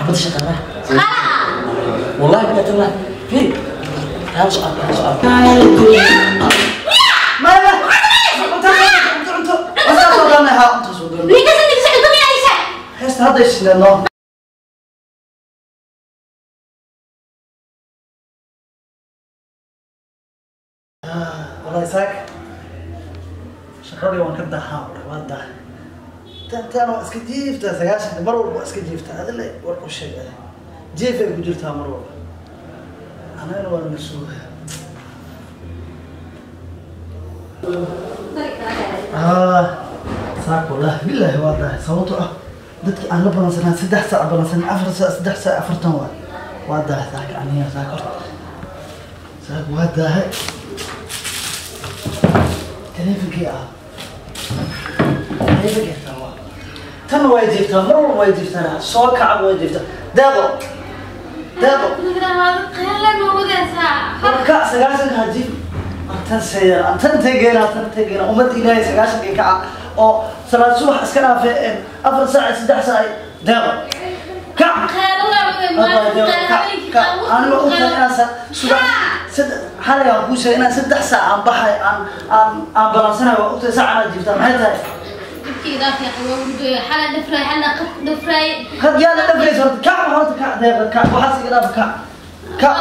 Xabadda shaqaalaha. Wallahi billahi tallahi. Fiiri. Hal su'aal, hal su'aal. Maya, cunto cunto cunto. Wasaa soo doonay, haa, cunto soo doonay. Ninka sandigisa cunto miyaa haysaa? Heesta hadda isleeno. Wallahi saak shaqadii waan ka dahaa, waa dah. Tan waa iska jiiftaa 90 mar walba, waa iska jiiftaa. Adile war u sheeg, ade jiifay ku jirtaa mar walba, anagana waa na sugaa. Saak wallahi billahi waa dahay, sababtoo ah dadki aan la balansanaa 3 saac balansanaa, 4 saac, 3 saac 40 waa dahay saak. Aniga saak horta saak waa dahay. Taleefankii ah, taleefankii xitaa waa tan, way jiiftaa mar walba, way jiiftaa, soo kaca way jiiftaa. Deeqo, Deeqo, warka 90-ka hajiif tan seeya, tan tegeena, tan tegeena. Ummadda Ilaahay 90-kii kaca oo salaad subax iska dhaafe 4 saac, 3 saac. Deeqo, kac. Aniga ogtahay inaan subax xalay aan kuu sheegay inaan 3 saac aan baxay, aan balansanayo. Waa ogtahay saac anaad jiiftaa, maxay tahay? Kad yaa la dhafraysa horta? Kac horta, kac Deeqa, kac. Waxaas iga dhaaf, kac, kac.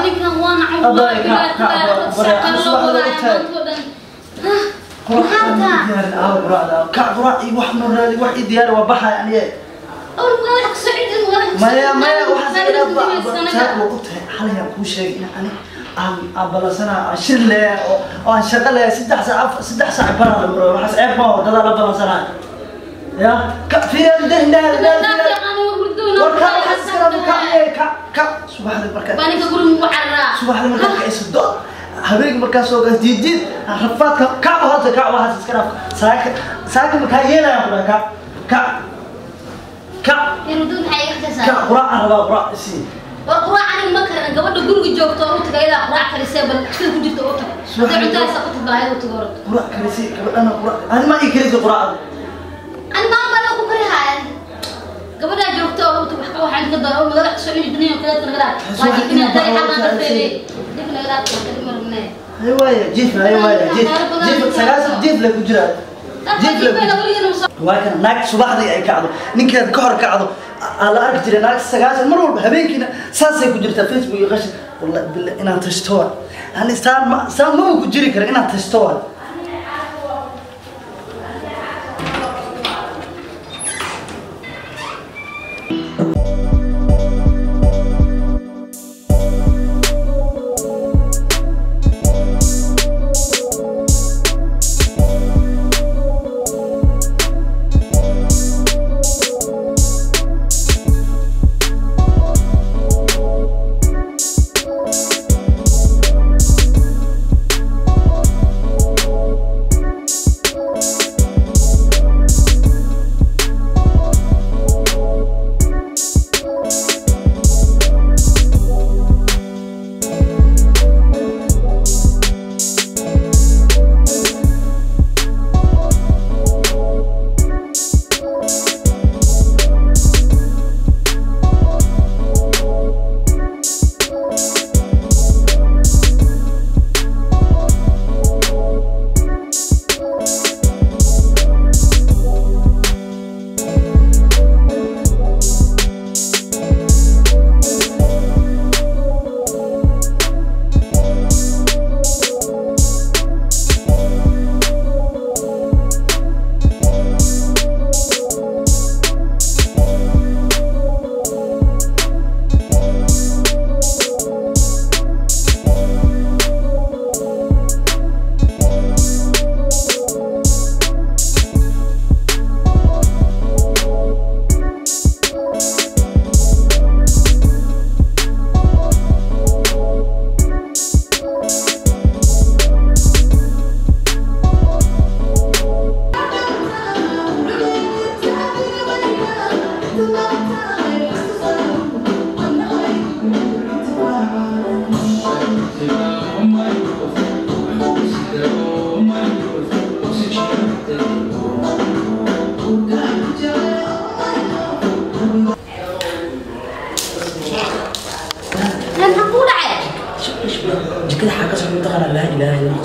Quraac aaw, quraacda, kac, quraac iyo wax noo raadi, wax ii diyaari, waa baxay aniye. Maya, maya, waxaas iga dhaaf. Saak waa ogtahay xalay aan kuu sheegay in ani aan balansanayo, aan shir leeyahay oo aan shaqo leeyahay 3 saac, 3 saac baraa la maro. Waxaas ceeb ma oo dadaa la balansanayo ya ka fiiriya dah dah dah. War kac, waxaas iska dhaaf, kac kac kac. Subaxdii markaa, subaxdii markaa kacayso do habeenkii markaa soo gas jiid rafaadka. Kac horta, kac, waxaas iska dhaaf. Saaka, saaka markaa yeelaya ku dhahay kac, kac, kac, kac. Quraac aan rabaa, quraac isii. War quraac aniga ma karin, gabadha guriga joogto oo u taga ilaa quraac karisee, bal jikada ku jirta oo tag. Hadday cunto haysa ku tag, bal ayada u tago orod. Quraac karisi gabadhana, quraac adi ma ii karisi quraacda. Ani maama la ku kari haaya, gabadhaa joogto oo u tag. Wax waxaan ka daro oo magala kasoo cuni dunia kaleeto naga dhaaf. Waa jikina day xaqaan dhafeede dib naga dhaaf, kadib marnee. Hay waaya jiif, hay waaya jiif, jiif 90 jiif la ku jiraa, jiif la ku jiraa. Waa kan naag subaxdii ay kacdo ninkeeda ka hor kacdo aa la arki jiray. Naag 90 mar walba habeenkiina saasay ku jirtaa Facebook iyo qashin. Wallahi billah inaan tashto waa ani saan ma saan maba ku jiri kara, inaan tashto waa.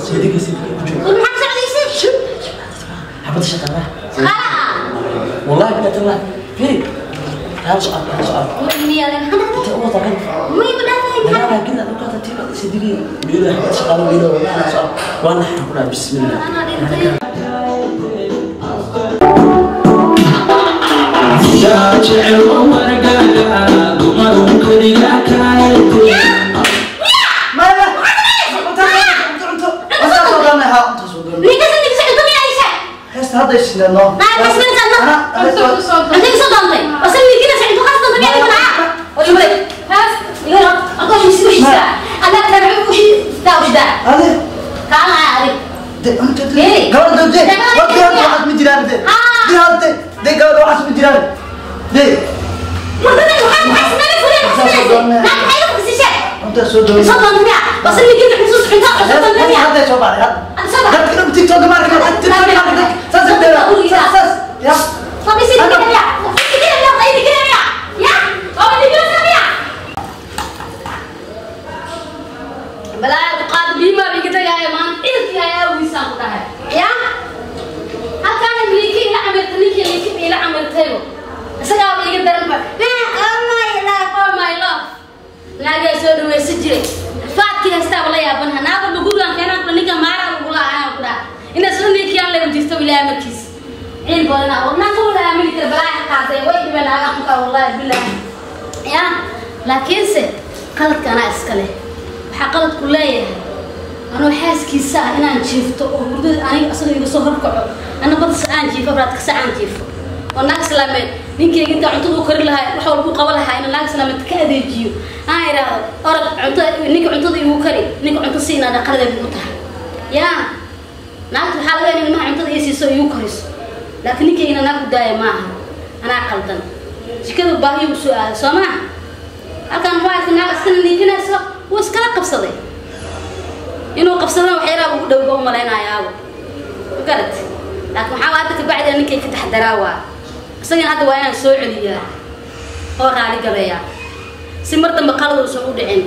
Sidiga sidiga ku joogo. War maxaa socdaysa? Xabad shaqaalaha. Shaqaalaha. Wallahi bilaa tallah. Fiiri. Raal socod, raal socod. Miyaa Inta ugu taqan. May ma dhaafay? لا قلنا لو تيبا سيدي بيقولوا حبة شغالة بيقولوا والله سؤال وانا حنقولها بسم الله. Anaa dhintay. Maya, cunto cunto cunto. Wasaa soo doonay, haa, cunto soo doonay. Ninka sandiga socdo miyaa isha? Heesta hadda isnano. Naa kasbanaysa adna. Ana Cunto soo doontay. Oo san milkina cunto qaas doonta miyaa kuna? Oo yimay. Iga aqoon si wixisa. Alla kana wixii daa wixda. Ade Kaana adig. de cunto de Hey. gabadha de Gabadha waqti hadda waxaas ma jiraan de. Ah. De hadda de gabadha waxaas ma jiraan de. Mardada waxaa maxay sameeyay fureen maxay sameeyay? Naa maxay la qasishay? Cunto soo doonay. Soo doonta miyaa? Oo san milkina xusuus cunto soo doonta miyaa? Hadda soo baxday hadda. Hadda soo baxday. Dadka dhan TikTok ma arkin, TikTok ma arkin. Saas de saas saas ya. Sampai sini kita ya. Kita ya, ini kita ya. Ya, oh ini kita ya. Balaa qaad bima bi kita ya man ilki ya wiisa ku dhahay. Ya? Halkaan miliki ila amartay, ninkii miliki ila amartay. Isaga ba iga daran ba. Oh my love, oh my love. Naaga soo dhaweysan jiray. Faadkii haystaa wala yaaban naaga gurigan keenaan ku ninka maara ugu la'aan ku dhahay. Ina soo ninkii aan la jirto ilaa markiis. Ciil badan oo naan ku wada aamini kara balaa qaaday way dhiban aaga xunka wallahi billahi. Ya, laakiinse qaladka anaa iska leh. Waxaa qalad ku leeyahay anuu xaaskiisa ah inaan jiifto oo hurdada aniga asaga iga soo horkaco, ana badsa aan jiifo, braad kasa aan jiifo oo naag islaameed ninkeyga intaa cuntada u kari lahaa, wax walba u qaban lahaa, inaan naag islaameed ka adeejiyo, aan idhaahdo orod cunto ninka cuntada igu kari, ninka cunto si inaad qaladeed ugu tahay. Yaa naagta waxaa laga yaabaa in ilmaha cuntada ii siiso igu kariso, laakiin ninkeyga naag u daaya maaha. Anaa qaldan, jikada baahiyo u soo aada soo maaha. Halkan muxuu arkay naag iskana niikinayso, wuu iskala qabsaday. Inuu qabsadana waxyaalaha ugu dhowba u malaynayaaba ma garat. Laakiin waxaa hadda kabacdi ninkay ka taxdaraa waa isagana hadda waa inaan soo celiyaa oo raali gareeyaa si mar dambe qalad uusan u dhicin.